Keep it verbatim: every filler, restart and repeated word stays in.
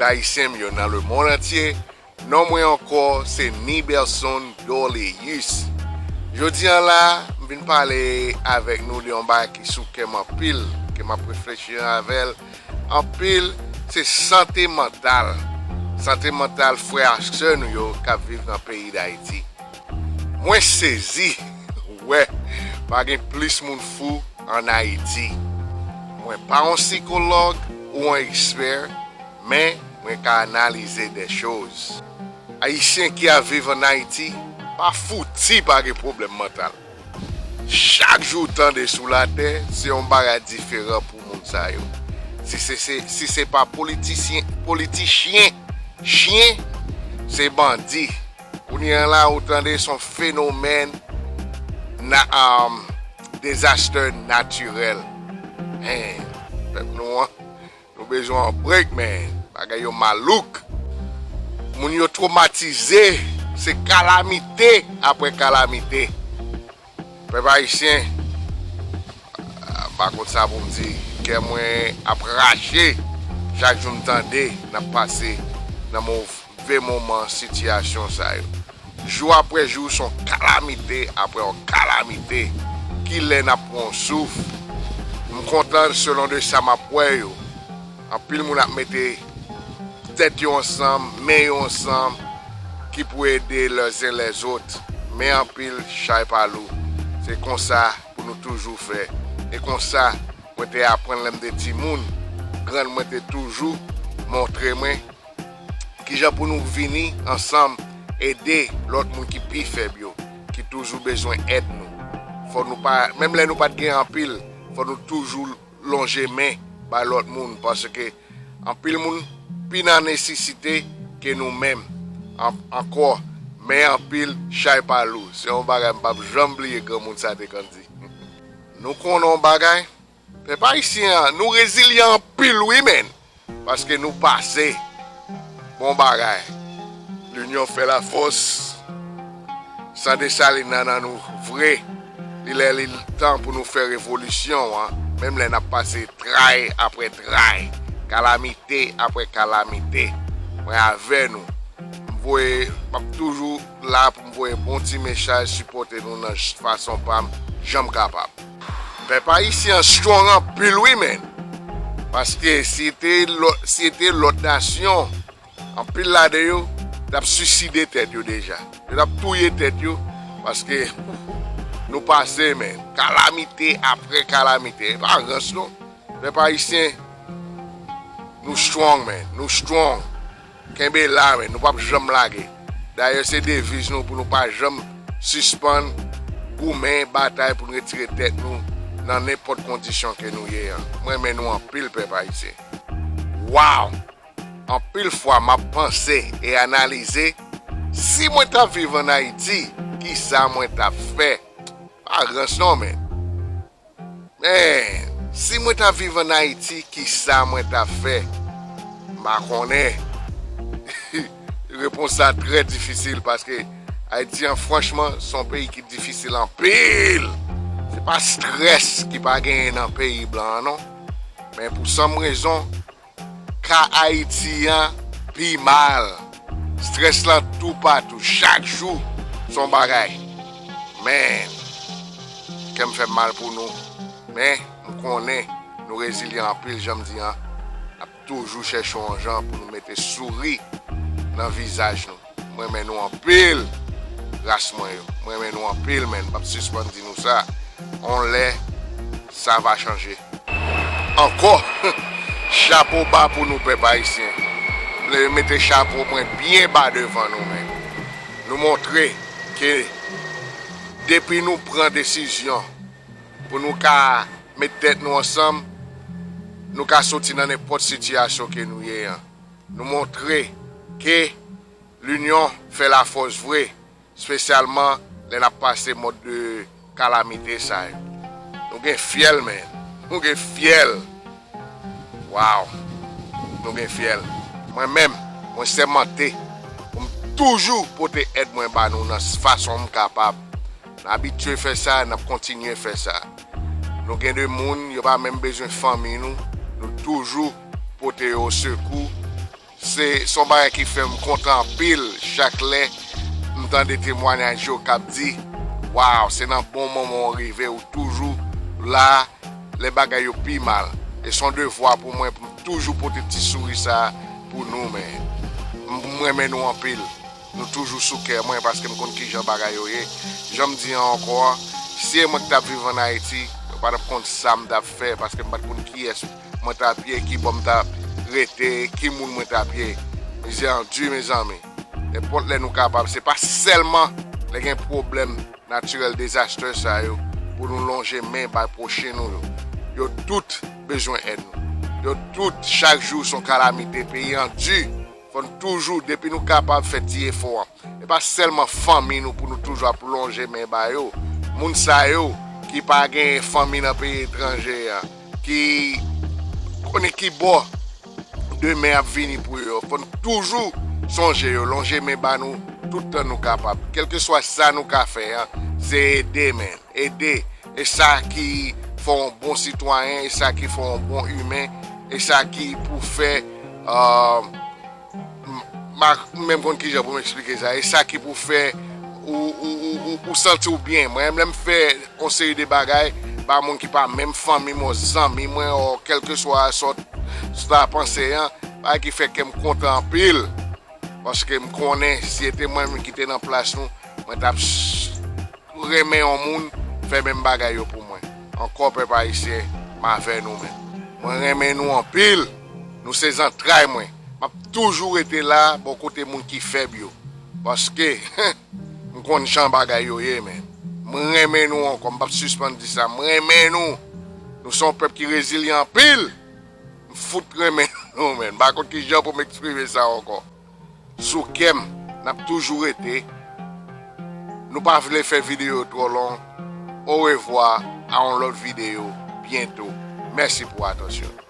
Ayisyen m yo nan lemonn antye, non mwen ankò se Nibelson Dolius. Jodi a la, m vin pale avèk nou de yon bagay ki sou kè m anpil, ke m ap reflechi avè l anpil, se sante mantal. Sante mantal frè ak sè nou yo k ap viv nan peyi Dayiti. Mwen sezi wè pa gen plis moun fou ann Ayiti. Mwen pa yon sikològ ou yon ekspè, men mwen ka analize de choz. Ayisyen ki ap viv ann Ayiti pa fouti pa gen pwoblèm mantal. Chak jou w tande sou latè, se yon bagay diferan pou moun sa yo. Si se, se, si se pa politisyen, politichyen, chyen, se bandi. Kounye a la, ou tande se yon fenomèn na, um, dezastè natirèl. Men, pèp nou an, nou bezwen yon break, men. Bagay yo malouk. Moun yo twomatize, se kalamite apre kalamite. Pèp ayisyen, m pa konn sa pou m di. Kè mwen ap rache chak jou m tande n ap pase nan move moman sitiyasyon sa yo. Jou apre jou, se yon kalamite apre yon kalamite. Kilè n ap pran yon souf? M kontan selon de sa m ap wè yo. Anpil moun ap mete tèt yo ansanm, men yo ansanm, ki pou ede lèzen lèzòt. Men anpil chay pa lou. Se konsa pou nou toujou fè. E konsa, mwen te aprann lè m te timoun. Grann mwen te toujou montre mwen kijan pou nou vini ansanm, ede lòt moun ki pi fèb yo, ki toujou bezwen èd nou. Fò nou pa, menm lè nou pa t gen anpil, fò nou toujou lonje men bay lòt moun, paske anpil moun pi nan nesesite ke nou menm. An-, ankò, men anpil chay pa lou. Se yon bagay m p ap janm bliye granmoun sa te konn di. Nou konnen yon bagay, pèp ayisyen an, nou rezilyan anpil wi, men. Paske nou pase. Bon bagay. Linyon fè lafòs. San Desalin nan nan nou vre. Li lè li tan pou nou fè revolisyon an. Menm lè n ap pase tray apre tray, kalamite apre kalamite. Mwen avè nou. M voye, m ap toujou la pou m voye bon ti mesaj, sipòte nou nan j-, fason pa m, jan m kapab. Pèp ayisyen an strong anpil wi, men. Paske si te lòt, si te lòt nasyon, anpil ladan yo t ap siside tèt yo deja. Yo t ap touye tèt yo, paske nou pase, men. Kalamite apre kalamite. E pa rans, non. Pèp ayisyen, nou strong, men. Nou strong. Kenbe la, men. Nou p ap janm lage. Dayè, se deviz nou pou nou pa janm sispann goumen, batay pou n retire tèt nou nan nenpòt kondisyon ke nou ye an. Mwen renmen nou anpil, pèp ayisyen. Wow! Anpil fwa, m ap panse e analize, si mwen t ap viv ann Ayiti, kisa mwen t ap fè? Pa rans non, men. Men, si mwen t ap viv ann Ayiti, kisa mwen t ap fè? M pa konnen. Repons sa trè difisil paske Ayiti an, franchman, se yon peyi ki difisil anpil. Se pa strès ki pa genyen nan peyi blan an, non. Men pou some rezon, ka Ayiti an pi mal. Strès lan toupatou, chak jou se yon bagay. Men, kè m fè m mal pou nou. Men, m konnen nou rezilyan anpil, jan m di an. N ap toujou chèche yon jan pou nou mete souri nan vizaj nou. Mwen renmen nou anpil, ras mwen yo. Mwen renmen nou anpil, men m p ap sispann di nou sa. On lè, sa va chanje. Ankò, chapo ba pou nou, pèp ayisyen. M leve mete chapo mwen byen ba devan nou, men. Nou montre ke depi nou pran desizyon pou nou ka met tèt nou ansanm, nou ka soti nan nenpòt sitiyasyon ke nou ye an. Nou montre ke linyon fè lafòs vre, espesyalman lè n ap pase mòd de kalamite sa yo. Nou gen fyèl, men. Nou gen fyèl. Wow. Nou gen fyèl. Mwen menm, mwen sèmante pou m toujou pote èd mwen ba nou nan fason m kapab. N abitye fè sa, n ap kontinye fè sa. Nou gen de moun, yo pa menm bezwen fanmi nou, nou toujou pote yo sekou. Se, se yon bagay ki fè m kontan anpil chak lè m tande temwanyaj yo k ap di, "Waw, se nan bon moman w rive, ou toujou la lè bagay yo pi mal." E se yon devwa pou mwen pou m toujou pote ti souri sa a pou nou, men m, m renmen nou anpil. Nou toujou sou kè mwen paske m konn kijan bagay yo ye. Jan m di an ankò an, si e mwen ki t ap viv ann Ayiti, mwen pa t ap konn sa m t ap fè paske m pa t konn kiyès mwen t ap ye, ki bò m t ap rete, ki moun mwen t ap ye. Mizè an di, mezanmi. Nenpòt lè nou kapab, se pa sèlman lè gen pwoblèm natirèl dezastè sa yo pou nou lonje men bay pwochen nou yo. Yo tout bezwen èd nou. Yo tout, chak jou, se yon kalamite. Peyi an di. Fò n toujou, depi nou kapab, fè ti efò an. E pa sèlman fanmi nou pou nou toujou ap lonje men ba yo. Moun sa yo ki pa gen fanmi nan peyi etranje a, ki konnen ki bò demen ap vini pou yo. Fò n toujou sonje yo, lonje men ba nou tout tan nou kapab. Kèlkeswa sa nou ka fè an, se ede, men. Ede. E sa ki fè w yon bon sitwayen, e sa ki fè w yon bon imen, e sa ki pou fè, euh, m, m pa menm konn kijan pou m eksplike sa, e sa ki pou fè ou, ou, ou, ou, ou santi w byen. Mwen, lè m fè yon seri de bagay ba moun ki pa menm fanmi mwen, zanmi mwen, o kèlkeswa sa w ta panse an, bagay ki fè kè m kontan anpil. Paske m konnen si se te mwen menm ki te nan plas nou, mwen t ap s-, renmen yon moun fè menm bagay yo pou mwen. Ankò, pèp ayisyen, m avè nou, men. Mwen renmen nou anpil. Nou se zantray mwen. M ap toujou rete la bò kote moun ki fèb yo. Paske m konn jan bagay yo ye, men. M renmen nou ankò. M p ap sispann di sa. M renmen nou. Nou se yon pèp ki rezilyan anpil. M fout renmen nou, men. M pa konn kijan pou m eksprime sa ankò. Sou kè m, n ap toujou rete. Nou pa vle fè videyo twò long. Orevwa, a yon lòt videyo byento. Mèsi pou atansyon nou.